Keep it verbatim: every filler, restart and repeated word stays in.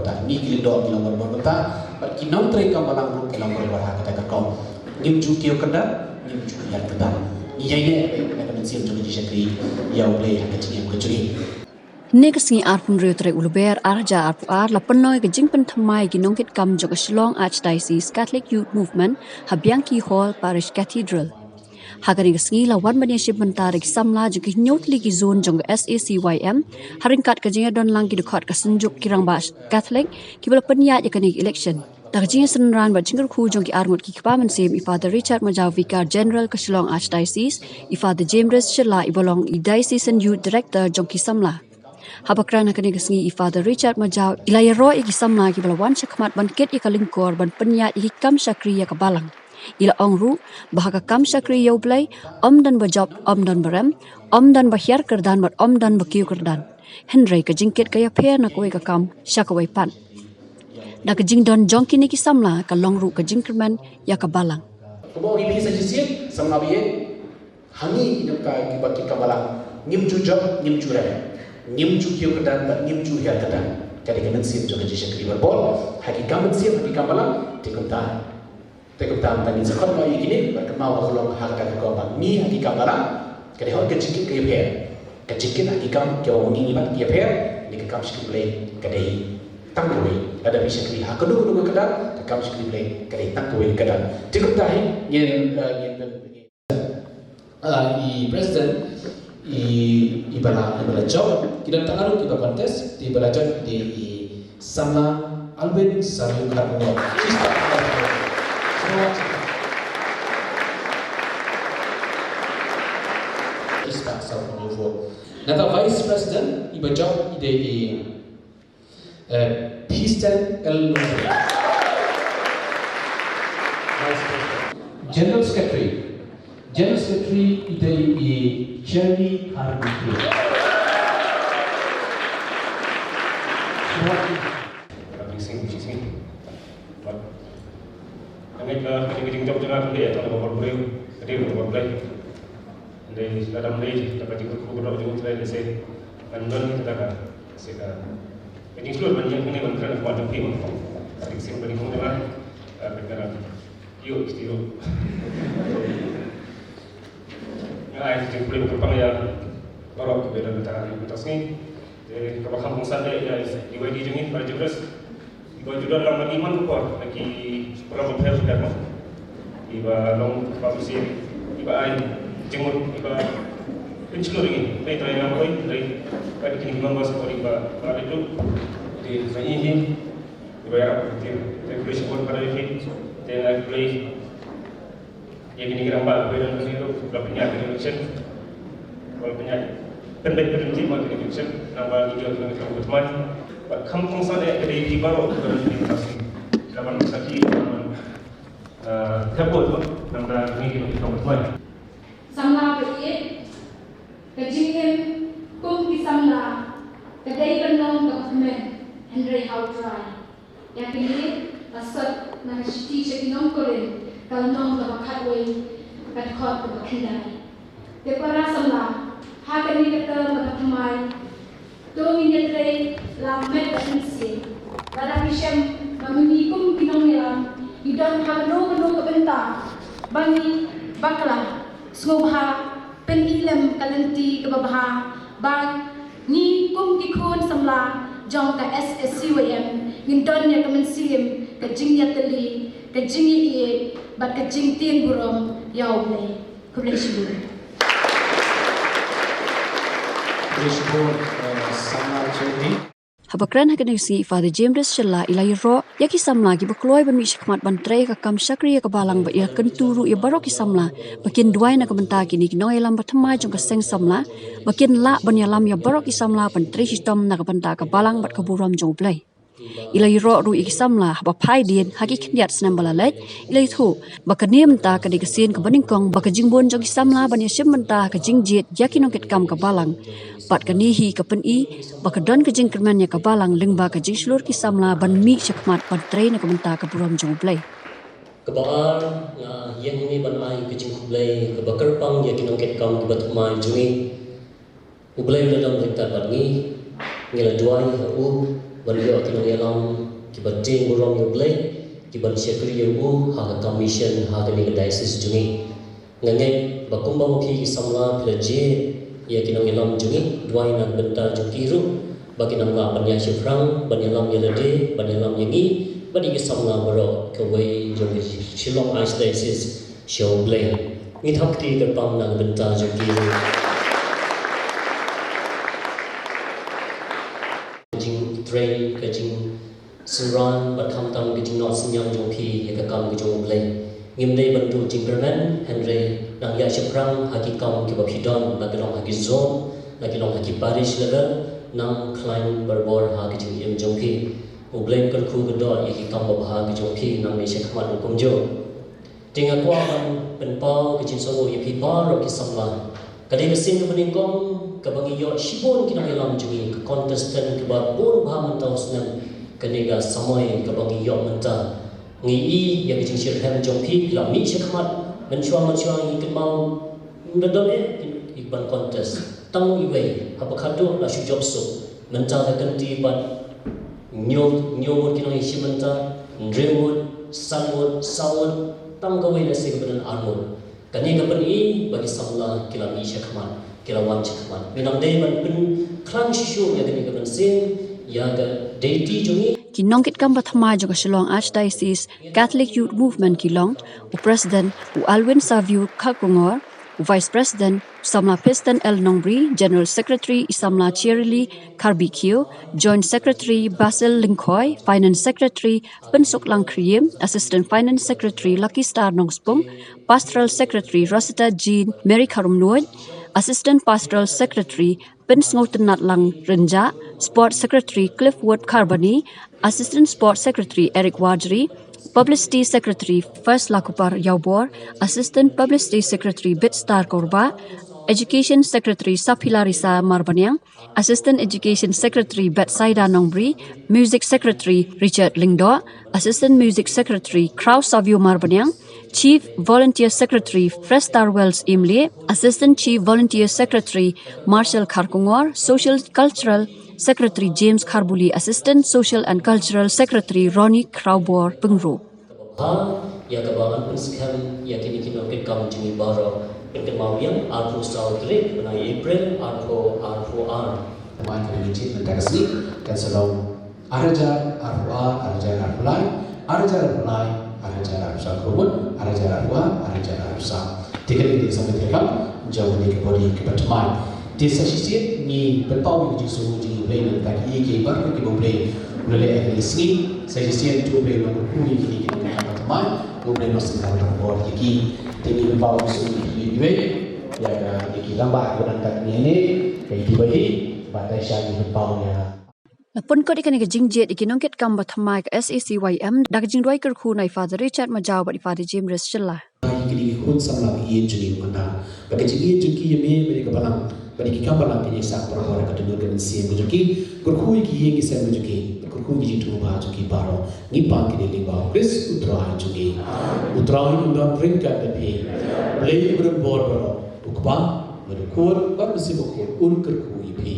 Ngi ki lyngdoh ngi long barabor mynta bad ki nongtrei kam balang ruh ki long barabor ha kata ka rukom. Ngim ju kiew kyrdan, ngim ju hiar kyrdan. Ngi ïaineh na ka mynsiem jong ka jingshakri ïa U Blei ha ka jingim ka jong ngi. Hynne ka sngi arphew hynriew tarik u Lber ar hajar arphew ar la pynlong ïa ka jingpynthymmai ïa ki nongkitkam jong ka Shillong Archdiocese Catholic Youth Movement ha Bianchi Hall, Parish Cathedral. Ha kane ka sngi la wan ban ïashim bynta da ki samla jong ki hynñiew tylli ki zone jong ka S A C Y M ha ryngkat ka jingïadonlang ki dkhot ka Synjuk ki Rangbah Catholic kiba la pynïaid ïa kane ka election. Da ka jingïasynran bad jingkyrkhu jong ki arngut ki kpa mynsiem, i Father Richard Majaw, Vicar General ka Shillong Archdiocese, i Father James Shylla, iba long i Diocesan Youth Director jong ki samla. Haba kren ha kane ka sngi i Father Richard Majaw i la ïaroh ïa ki samla kiba la wan shakhmat ban kit ïa ka lyngkor ban pynïaid ïa ki kam shakri ïa ka balang. I la ong ruh ba ha ka kam shakri ïa U Blei, ym don ba jop, ym don ba rem, ym don ba hiar kyrdan bad ym don ba kiew kyrdan. Hynrei ka jingkit ka ïapher na kawei ka kam sha kawei pat. Da ka jingdon jong kine ki samla ka long ruh ka jingkyrmen ïa ka balang. Kumba ong ïa phi sa shisien, samla ba ïeit, ha ngi ki nongkitkam, kiba kitkam balang, ngim ju jop, ngim ju rem, ngim ju kiew kyrdan bad ngim ju hiar kyrdan. Ka dei ka mynsiem jong ka jingshakri barabor ha ki kam mynsiem, ha ki kam balang. Te kumta, te kumta mynta ngin sa khot noh ïa kine bad kynmaw ba ka long ha kata ka rukom ba ngi ha ki kam balang ka dei hok ka jingkit ka ïapher. Ka jingkit ha ki kam kiba ma ngi ngi bat ka ïapher. Ngi ka kam shakri Blei ka dei tang kawei. Lada phi shakri ha kano kano ka kyrdan, ka kam shakri Blei ka dei tang kawei ka kyrdan. Te kumta hi ngin, eh, ngin, ngin Ah, i president, i, i ba la, i ba la jop, ki don tang arngut kiba contest, te i ba la jop i dei i samla Alwin Saryu Kharngo. Chista. Chista Saryu. Na ka vice president, i ba jop i dei i Eh, Peace L. Vice President. General Secretary. General Secretary i dei i Cherry Harvey. Kane ka, kane ka jingjop jong nga ka dei tang ka bor briew, ka dei ka bor Blei. Hynrei lada ym dei da ka jingkyrkhu baroh jong U Trai lehse ngan don kata ka, lehse ka, ka jingshlur ban ïeng hangne ban kren ha khmat jong phi mo. Ka dei ka sim ka jingkyrkhu jong nga, ka dei ka ïoh, ïoh. Nga ai ka jingkyrkhu kyrpang ïa baroh kiba don kata ka, kata ka sngi. Te kaba kham kongsan de ïa i Y D jong ngi, Father James. Iba ju don lang bad ngi man ka por ha ki program bapher bapher mo. Iba long kpa mynsiem, iba ai jingmut, iba pynshlur ïa ngi. Dei trai nga marwei, dei ka dei kine ki members ko iba, iba leit ruh. Te sa ïa ngi, iba ïarap te, te khublei shibun Father ïa phi. Te nga khublei ïa kine ki rangbah kiba don hangne ruh, ba la pynïaid ka election. Ba la pynïaid pynbeit pynrem ki ma ka election. Naba ngi ïoh ka election ka thymmai. Bad kham kongsan eh ka dei phi baroh kiba don hangne ka sngi. Ka ban sakhi, ka ban, eh, thep vote, naba ngi ïoh ka election ka thymmai. Samla ba ïeit, ka jingim kum ki samla ka dei ban long kaba kmen, hynrei ha U Trai. Ïa kane la sot na ka shithi sha ki nong Korinth, ka lynnong kaba khatwei, ka dkhot kaba khyndai. Te para samla, ha kane ka term kaba thymmai, to ngin ïatrei la met bad mynsiem. Lada phi shem ba ma ngi kum ki nongïalam ngi don ha kano kano ka bynta ba ngi bakla, sngewbha pyni lem ka lynti kaba bha ba ngi kum ki khun samla jong ka S A C Y M ngin don ïa ka mynsiem ka jingïatylli, ka jingïaieit bad ka jingtieng burom ïa U Blei. Khublei shibun. Khublei shibun, eh, samla Cherry. Haba kren ha kane ka sngi, Father James Shylla i la ïaroh ïa ki samla kiba kloi ban mih shakhmat ban trei ka kam shakri ïa ka balang bad i la kyntu ruh ïa baroh ki samla ba kin duwai na ka bynta kine ki nongïalam ba thymmai jong ka seng samla ba kin lah ban ïalam ïa baroh ki samla ban trei shitom na ka bynta ka balang bad ka burom jong U Blei. I la ïaroh ruh ïa ki samla haba phai dien ha ki khyndiat snem ba la leit, i la ïathuh ba kane mynta ka dei ka sien kaba nyngkong ba ka jingbun jong ki samla ban ïashim bynta ha ka jingjied ïa ki nongkitkam ka balang. Bad kane hi ka pyni ba ka don ka jingkyrmen ïa ka balang lyngba ka jingshlur ki samla ban mih shakhmat ban trei na ka bynta ka burom jong U Blei. Kaba ar, nga ïeng hangne ban ai ka jingkhublei kaba kyrpang ïa ki nongkitkam kiba thymmai jong ngi. U Blei u la don ryngkat bad ngi, ngi la duwai ha u, Ban ïoh ki nongïalam kiba tieng burom ïa U Blei, kiban shakri ïa u ha ka kam mission ha kane ka diocese jong ngi. Nga ngeit ba kumba ma phi ki samla phi la jied ïa ki nongïalam jong ngi, duwai na ka bynta jong ki ruh ba kin nang lah ban ïa shaphrang, ban ïalam ïa lade, ban ïalam ïa ngi bad ïa ki samla baroh kawei jong ka Shillong Archdiocese sha U Blei. Ngi thap kti kyrpang na ka bynta jong ki ruh. Ka jingtrei, ka jingsynran bad khamtam ka jingnoh synñiang jong phi ïa ka kam ka jong U Blei. Ngim dei ban duh jingkyrmen, hynrei nang ïa shaphrang ha ki kam kiba phi don, la ki long ha ki zone, la ki long ha ki parish level, nang khlaiñ barabor ha ka jingim jong phi. U Blei un kyrkhu kyrdoh ïa ki kam babha ka jong phi nangne shakhmat ruh kumjuh. Te nga kwah ban pynpaw ka jingsngewnguh ïa phi baroh ki samla. Ka dei ka sien kaba nyngkong kaba ngi ïoh shibun ki nongïalam jong ngi, ka contestant kaba bun bha mynta u snem. Kane ka samoi kaba ngi ïoh mynta, ngi i ïa ka jingshitrhem jong phi, phi la mih shakhmat. Mynshuwa mynshuwa ngi kynmaw ym da don eh ki ban contest. Tang iwei, haba khatduh la shu jop suk. Mynta ka kynti bad hynñiew, hynñiew ngut ki nongïashim mynta, hynriew ngut, san ngut, saw ngut, tang kawei lehse kaba don ar ngut. Kane ka pyni ba ki samla ki la mih shakhmat, ki la wan shakhmat. Ngi nang dei ban pynkhlaiñ shuh shuh ïa kane ka mynsiem, ïa ka deiti jong ngi. Ki nongkitkam ba thymmai jong ka Shillong Archdiocese Catholic Youth Movement ki long u President u Alwyn Savio Kharkongor, u Vice President u samla Piston L Nongbri, General Secretary i samla Cherily Kharbikiew, Joint Secretary Basil Lyngkhoi, Finance Secretary Pynsuklang Khyriem, Assistant Finance Secretary Lucky Star Nongspung, Pastoral Secretary Rosetta Jean Mary Kharumnuid, Assistant Pastoral Secretary Pynsngewtynnatlang Rynjah, Sport Secretary Cliffwood Kharbani, Assistant Sport Secretary Eric Warjri, Publicity Secretary First Lakupar Ïawbor, Assistant Publicity Secretary Bitstar Korbah, Education Secretary Saphilarisa Marbaniang, Assistant Education Secretary Bethsaida Nongbri, Music Secretary Richard Lyngdoh, Assistant Music Secretary Kraw Savio Marbaniang, Chief Volunteer Secretary Frestar Wells Imlie, Assistant Chief Volunteer Secretary Marshall Kharkongor, Social Cultural Secretary James Kharbuli, Assistant Social and Cultural Secretary Ronnie Krawbor Pyngrope. Ha, ïa kaba ngan pynskhem ïa kine ki nongkitkam jong ngi baroh. Pynkynmaw biang, arphew saw tarik bnai April, arphew arphew ar. Thymmai ka dei ka jingmyntoi ka sngi, kan sa long ar hajar arphew ar, ar hajar arphew lai, ar hajar arphew lai, ar hajar arphew saw, kaba mut ar hajar arphew ar, ar hajar arphew saw. Te kane ka dei ka samla treikam jong kane ka body kaba thymmai. Te sa shisien ngi pynpaw ïa ka jingsngewnguh jong ngi ïa U Blei na ka bynta kiei kiei baroh kiba U Blei u la leh ha kane ka sngi. Sa shisien to U Blei un kyrkhu ïa kine ki nongkitkam ba thymmai, to U Blei un sngewthuh ïa ki. Te ngi pynpaw ïa ka jingsngewnguh ïa ki, ïa ka, ïa ki rangbah kiba dang kat ngi ne, ka ïa ki ba hi, bad dei sha ngi pynpaw ïa. La pynkut ïa kane ka jingjied ïa ki nongkitkam ba thymmai ka S A C Y M da ka jingduwai kyrkhu na i Father Richard Majaw bad i Father James Shylla. Ïa kine ki khun samla ba ïeit jong ngi, Kynrad, ba ka jingïeit jong ki ïa me bad ïa ka balang bad ïa ki kam balang kin ïaisah barabor ha ka dohnud ka mynsiem ka jong ki. Kyrkhu ïa ki ïing ki sem ka jong ki, kyrkhu ïa ki jingthmu ba jong ki baroh. Ngi pan kine lyngba U Khrist U Trai jong ngi. U Trai un don ryngkat bad phi. Blei uba don bor baroh, U Kpa bad U Khun bad U Mynsiem Bakhuid un kyrkhu ïa phi.